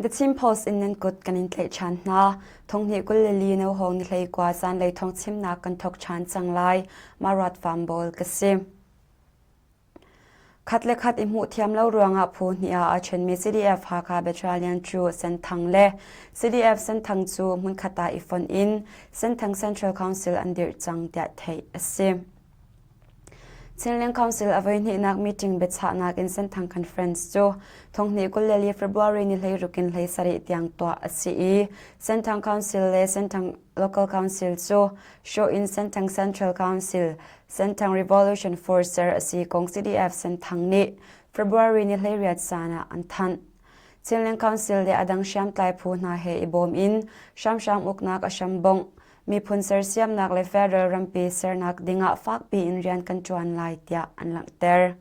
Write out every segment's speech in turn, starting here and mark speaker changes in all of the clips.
Speaker 1: The Chin Post in nan kut kan in tlaih ṭhan hna. Thonghnih 22 no hawng ni 19 zanlei thawng chimnak kan thawk ṭhan cang lai. Marat Farm Bawl ka si. Khat le khat i hmuh thiam lo ruangah phu hnih ah aa ṭhenmi CDF Hakha Battalion cu Senthang le CDF Senthang cu hmunkhat ah i fonh in Senthang Central Council an dirh cang tiah theih a si. Chinland Council a voihnihnak meeting biachahnak in Senthang Conference cu thonghnih 24 February ni 16 in 17 tiang tuah a si i Senthang Council le Senthang Local Council cu Show in Senthang Central Council, Senthang Revolution Force ser a si kong CDF Senthang nih February ni 18 zan ah an thanh. Chinland Council le a dang hriamtlai phu hna he i bawm in hramhram uknak a hrambongh, miphun sersiamnak le federal rampi sernak dingah fakpi in rian kan ṭuan lai tiah an langhter.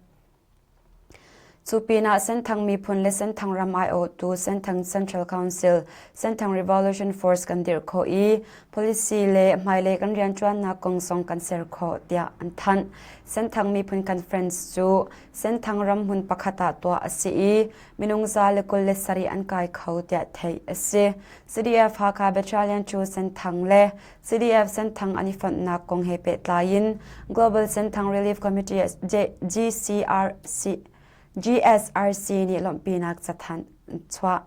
Speaker 1: Cu pinah Senthang miphun le Senthang ram aiawhtu Senthang Central Council, Senthang Revolution Force kan dirh khawh i policy le hmailei kan rianṭuannak kong zong kan ser khawh tiah an thanh. Senthang Miphun Conference cu Senthang ram hmun pakhat ah tuah a si i minung 127 an kai kho tiah theih a si. CDF Hakha Battalion cu Senthang le CDF Senthang an i fonhnak kong he pehtlai in Global Senthang Relief Committee GCRC, GSRC nih lawmhpinak cathanh an chuah.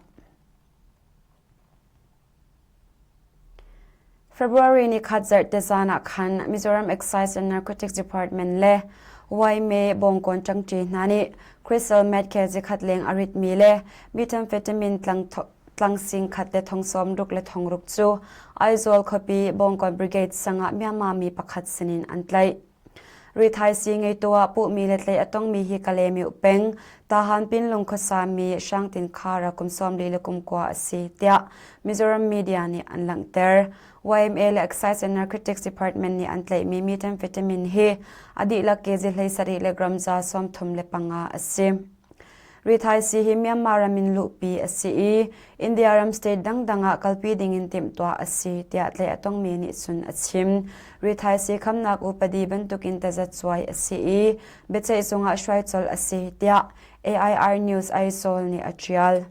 Speaker 1: February ni khat zarh te zan ah khan Mizoram Excise and Narcotics Department le YMA Bawngkawn ṭangṭi hna nih crystal meth kg khat leng a ritmi le methamphetamine tlang tlang sing khat le thong sawm ruk le thong ruk cu Aizawl khuapi Bawngkawn Brigade sangah Myanmar mi pakhat sinin an tlaih. Rithaisii ngeitu ah puhmi le tlaih a tongmi hi Kalaymyo peng Tahan Pinlung khuasa mi Hrangtin Khara kum 41 a si tiah Mizoram media nih an langhter. YMA le Excise and Narcotics Department nih an tlaihmi methamphetamine hi a dihlak kg 17 le gram 35 a si. Rithaisii hi Myanmar ram in luhpi a si i India ram state dangdang ah kalpi dingin timhtuah a si tiah tlaih a tongmi nih cun a chim. Rithaisii khamnak upadi bantukin tazacuai a si i biaceih zungah hruai colh a si tiah AIR News Aizawl nih a ṭial.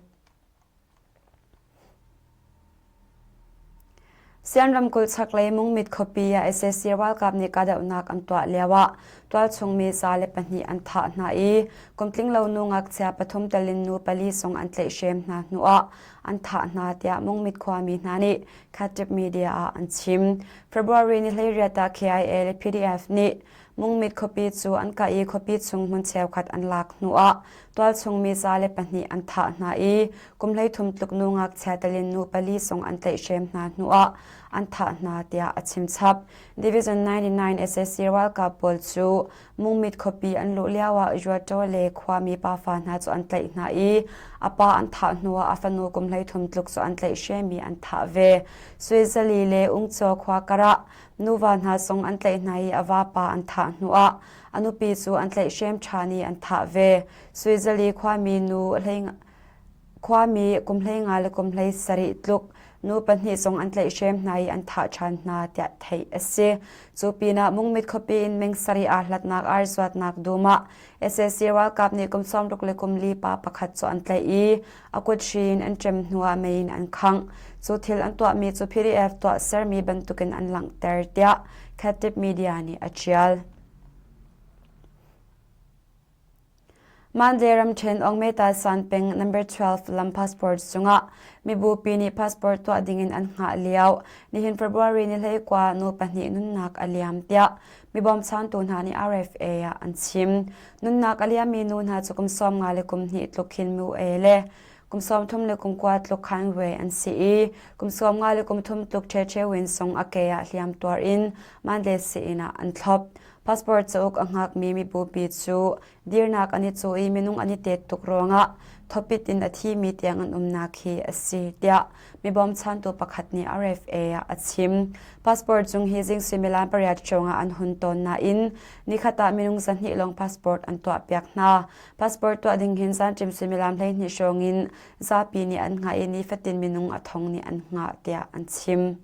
Speaker 1: Sian ramkulh chaklei Mungmit khuapi ah sac ralkap nih kahdohnak an tuah lioah tualchung mi 102 an thah hna i kumtlinglo nu ngakchia pathum tel in nu pali zong an tlaihhrem hna hnuah an thah hna tiah Mungmit khuami hna nih Khatib Media ah an chim. February ni 18 ah KIA le PDF nih Mungmit khuapi cu an kah i khuapi chung hmun cheukhat an lak hnuah tualchung mi 102 an thah hna i kum 13 tluk nu ngakchia telin nu pali zong an tlaihhrem hna hnuah an thah hna tiah a chim chap. Division 99 sac ralkap pawl cu Mungmit khuapi an luh lioah Yuataw le khuami pafa hna cu an tlaih hna i a pa an thah hnuah a fanu kum 13 tluk cu an tlaihhrem i an thah ve. Suizali le Ungcaw khua karah Nuva hna zong an tlaih hna i a vapa an thah hnuah a nupi cu an tlaihhrem ṭhan i an thah ve. Suizali khuami nu khuami kum 15 le kum 17 tluk nu pahnih zong an tlaihhrem hna i an thah ṭhan hna tiah theih a si. Cu pinah Mungmit khuapi in meng sarih aa hlatnak arzuatnak dum ah sac ralkap nih kum 60 le kum li pa pakhat cu an tlaih i a kut hri in an ṭem hnuah mei in an khangh. Cu thil an tuahmi cu PDF tuahsermi bantukin an langhter tiah Khatib Media nih a ṭial. Mandalay ramṭhen Aungmeta San peng number 12 lam passport cungah mibupi nih passport tuah dingin an hngah lio nihin February ni 19 nu pahnih nunnak a liam tiah mi bawmchantu hna nih RFA ah an chim. Nunnak a liammi nu hna cu kum 50 le kum hnih tluk khin mu e le kum 30 le kum kua tluk khan ve an si i kum 50 le kum thum tluk Ṭhe Ṭhe Win sung a ke ah hliam tuar in Mandalay sii-inn ah an thlop. Passport cauk a hngakmi mibupi cu dirnak an i cuh i minung an i tet tuk ruangah thawpit in a thimi tiang an umnak hi a si tiah mi bawmchantu pakhat nih RFA ah a chim. Passport cung hi zing suimilam pariat hrawngah an hun tawn nain nikhat ah minung 200 lawng passport an tuahpiak hna. Passport tuah ding hin zanṭim suimilam 12 hrawng in zapi nih an hngah i nifatin minung a thong nih an hngah tiah an chim.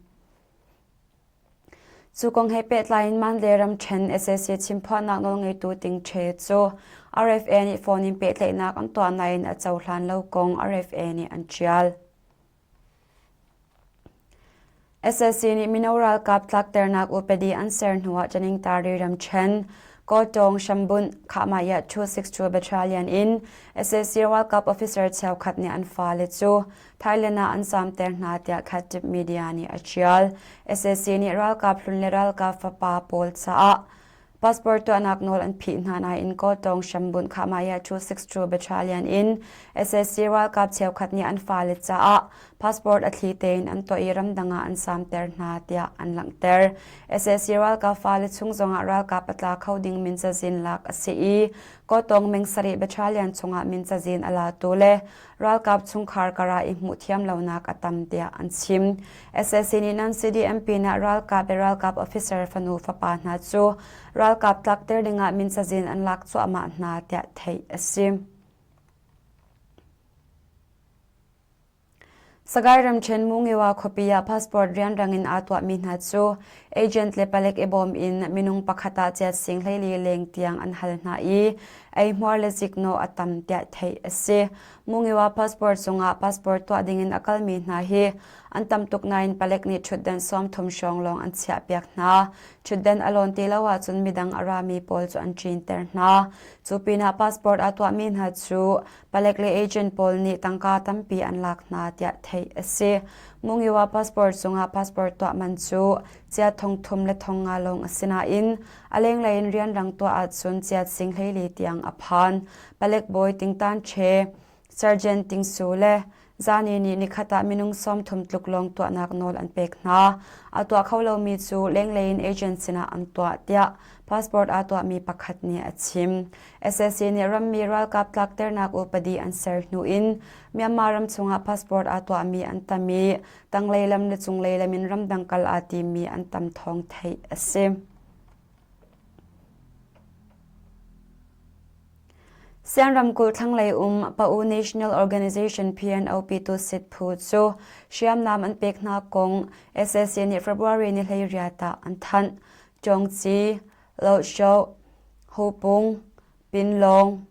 Speaker 1: Cu kong he pehtlai in Mandalay ramṭhen sac chimphuannak nawlngeitu Ting Ṭhe cu RFA nih phone in pehtlaihnak an tuah nain a cohlan lo kong RFA nih an ṭial. SAC nih mino ralkap tlakternak upadi an ser hnuah Janingtari ramṭhen Kawtawng hrambunh Khahmaiah 262 Battalion in sac ralkap officer cheukhat nih an fale cu Thailand ah an zamter hna tiah Khatib media nih a ṭial. Sac nih ralkap hlun le ralkap fapa pawl caah Passport tuahnak nawl an phih hna nain Kawtawng hrambunh Khahmaiah 262 Battalion in sac ralkap cheukhat nih an fale caah passport a thli tein an tuah i ramdang ah an samter hna tiah an langhter. Sac ralkap fale chung zongah ralkap a tla kho ding min cazin lak a si i Kawtawng meng sarih battalion chungah min cazin a latu le ralkap chungkhar karah i hmuh thiam lonak a tam tiah an chim. SAC nih nan CDM pinah ralkap le ralkap officer fanu fapa hna cu ralkap tlakter dingah min cazin an lak cuahmah hna tiah theih a si. Sagaing ramṭhen Mungiwa khuapi ah passport rianrang in aa tuahmi hna cu agent le palek i bawm in minung pakhat ah chiat sing 14 leng tiang an hal hna i eihmuar le ziknawh a tam tiah theih a si. Mungiwa passport cungah passport tuah dingin a kalmi hna hi an tam tuk nain palek nih ṭhutdan 30 hrawng lawng an chiahpiak hna. Ṭhutdan a lawn ti lo ahcun midang a rami pawl cu an ṭinter hna. Cu pinah passport aa tuahmi hna cu Palek le agent pawl nih tangka tampi an lak hna tiah theih a si. Mungiwa passport cungah passport tuah man cu chiat thong thum le thong nga lawng a si nain a lenglei in rianrang tuah ahcun chiat sing 14 tiang a phan. Palek bawi Tingtan Che, Sergeant Ting Su le Zani nih nikhat ah minung 30 tluk lawng tuahnak nawl an pek hna. A tuah kho lomi cu lenglei in agent sinah an tuah tiah passport aa tuahmi pakhat nih a chim. Sac nih rammi ralkap tlakternak upadi an ser hnu in Myanmar ram chungah passport aa tuahmi an tam i tanglei lam le cunglei lam in ramdang kal aa timmi an tam thawng theih a si. Sian ramkulh thlanglei um Pa-U National Organization PNO Pyituh Sit phu cu hriamnam an pek hna kong sac nih February ni 18 ah an thanh. Cawngci, Lohshoh, Hupung, Pinlawng,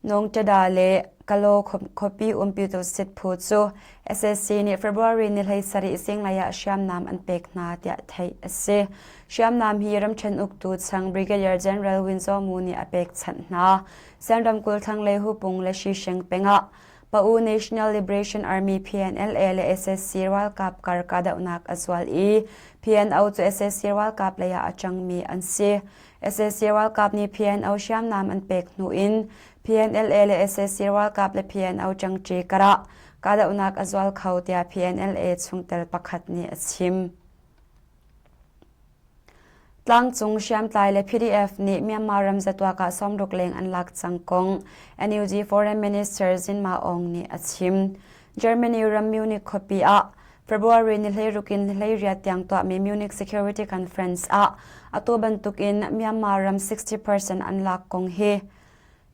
Speaker 1: Nawngṭada le Kalaw khuapi umpitu sit phu cu sac nih February ni 17 zinglei ah hriamnam an pek hna tiah theih a si. Hriamnam hi ramṭhen uktu chang Brigadier General Win Zaw Mu nih a pekchanh hna. Sian ramkulh thlanglei Hupung le Shisheng peng ah Pa-U National Liberation Army PNLA le sac ralkap kar kahdohnak a zual i PNO cu sac ralkap lei ah a ṭangmi an si. Sac ralkap nih PNO hriamnam an pek hnu in PNLA le sac ralkap le PNO ṭangṭi karah kahdohnak a zual kho tiah PNLA chungtel pakhat nih a chim. Tlangcung hriamtlai le PDF nih Myanmar ram zatuak ah 60 leng an lak cang kong NUG Foreign Minister Zin Ma Aung nih a chim. Germany ram Munich khuapi ah February ni 16 in ni 18 tiang tuahmi Munich Security Conference ah atu bantukin Myanmar ram 60% an lak kong hi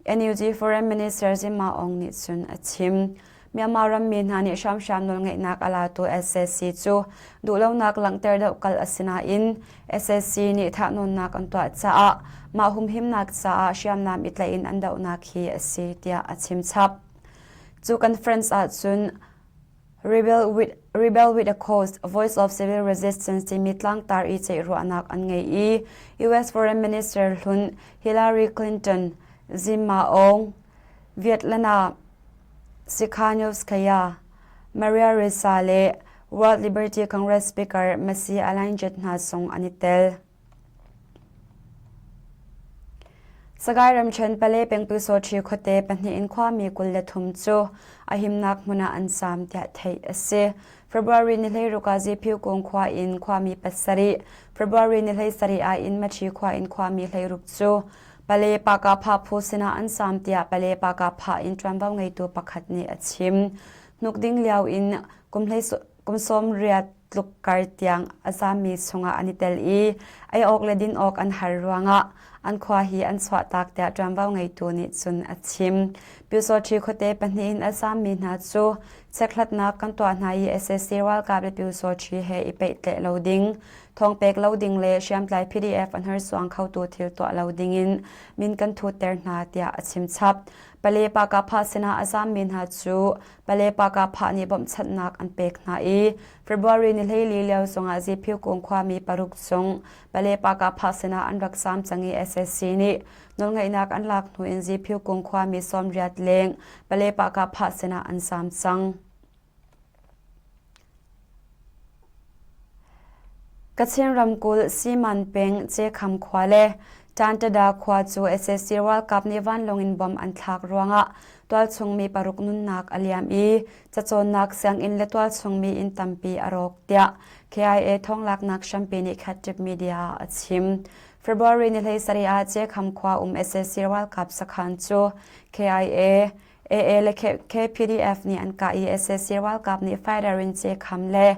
Speaker 1: NUG Foreign Minister Zin Ma Aung nih cun a chim. Myanmar rammi hna nih hramhram nawlngeihnak a latu sac cu duhlonak langhter deuh kal a si nain sac nih thahnawnnak an tuah caah mah humhimnak caah hriamnam i tlaih in an dohnak hi a si tiah a chim chap. Cu conference ahcun Rebel with, Rebel with a Cause, Voice of Civil Resistance timi tlangtar i ceihruahnak an ngei i US Foreign Minister hlun Hillary Clinton, Zim Ma Aung, Vietlana Tsikhanouskaya, Maria Ressa le World Liberty Congress Speaker Masih Alinejad hna zong an i tel. Sagaing ramṭhen Pale pengpyusawṭhi khuate pahnih in khuami 23 cu a himnak hmun ah an zaam tiah theih a si. February ni 16 ah Ziphiu kung khua in khuami pasarih, February ni 17 ah Inmaṭhi khua in khuami 16 cu Pale Pakapha phu sinah an zaam tiah Pale Pakapha in ṭuanvo ngeitu pakhat nih a chim. Hnuk ding lio in kum 80 tluk kar tiang a zaammi chungah an i tel i ei awk le din awk an har ruangah an khua hi an chuahtak tiah ṭuanvo ngeitu nih cun a chim. Pyusawṭhi khuate pahnih in a zaammi hna cu chekhlatnak kan tuah hna i sac ralkap le Pyusawṭhi he i pehtlaih lo ding, thawngpek lo ding le hriamtlai PDF a hnarsuang khotu thil tuah lo dingin min kan thutter hna tiah a chim chap. Pale Pakapha sinah a zaammi hna cu Pale Pakapha nih bawmhchanhnak an pek hna i February. ni 14 lio zongah Ziphiu kung khuami paruk chung Pale Paka sinah an rak zaam cang i SSC nih nawlngeihnak an lak hnu in Ziphiu kung khuami 80 leng Pale Paka sinah an zaam cang. Kachin ramkulh Siman peng Cekham khua le Tantada khua cu sac ralkap nih vanlawng in bomb an thlak ruangah tualchung mi paruk nunnak a liam i cacawnnak sianginn le tualchung mi inn tampi a rawk tiah KIA thawnglaknak hrampi nih Khattip Media ah a chim. February ni 17 ah Cekham khua um sac ralkap sakhan cu KIA AA le KPDF nih an kah i sac ralkap nih fighter in Cekham le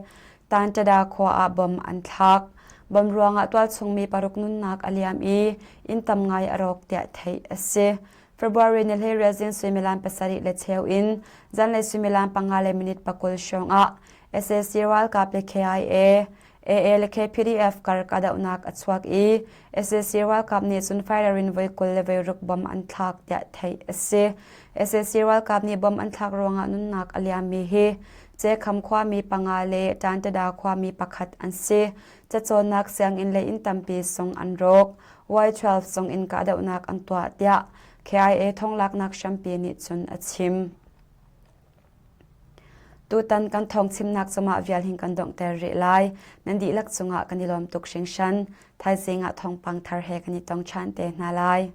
Speaker 1: Tantada khua ah bomb an thlak. Bomb ruangah tualchung mi paruk nunnak a liam i inn tam ngai a rawk tiah theih a si. February ni 18 zing suimilam pasarih le cheu in zanlei suimilam panga le minute pakul hrawng ah sac ralkap le KIA AA le KPDF kar kahdohnak a chuak i sac ralkap nih cun fighter in voi 20 le voi ruk bomb an thlak tiah theih a si. sac ralkap nih bomb an thlak ruangah nunnak a liammi hi Cekham khuami panga le Tantada khuami pakhat an si. Cacawnnak sianginn le inn tampi sung an rawk. Y12 zong in kahdohnak an tuah tiah KIA thonglaknak hrampi nih cun a chim. Tutan kan thawng chimnak cungah vial hin kan donghter rih lai. Nan dihlak cungah kan i lawm tuk hringhran. Thaizing ah thawngpang thar he kan i tong ṭhan te hna lai.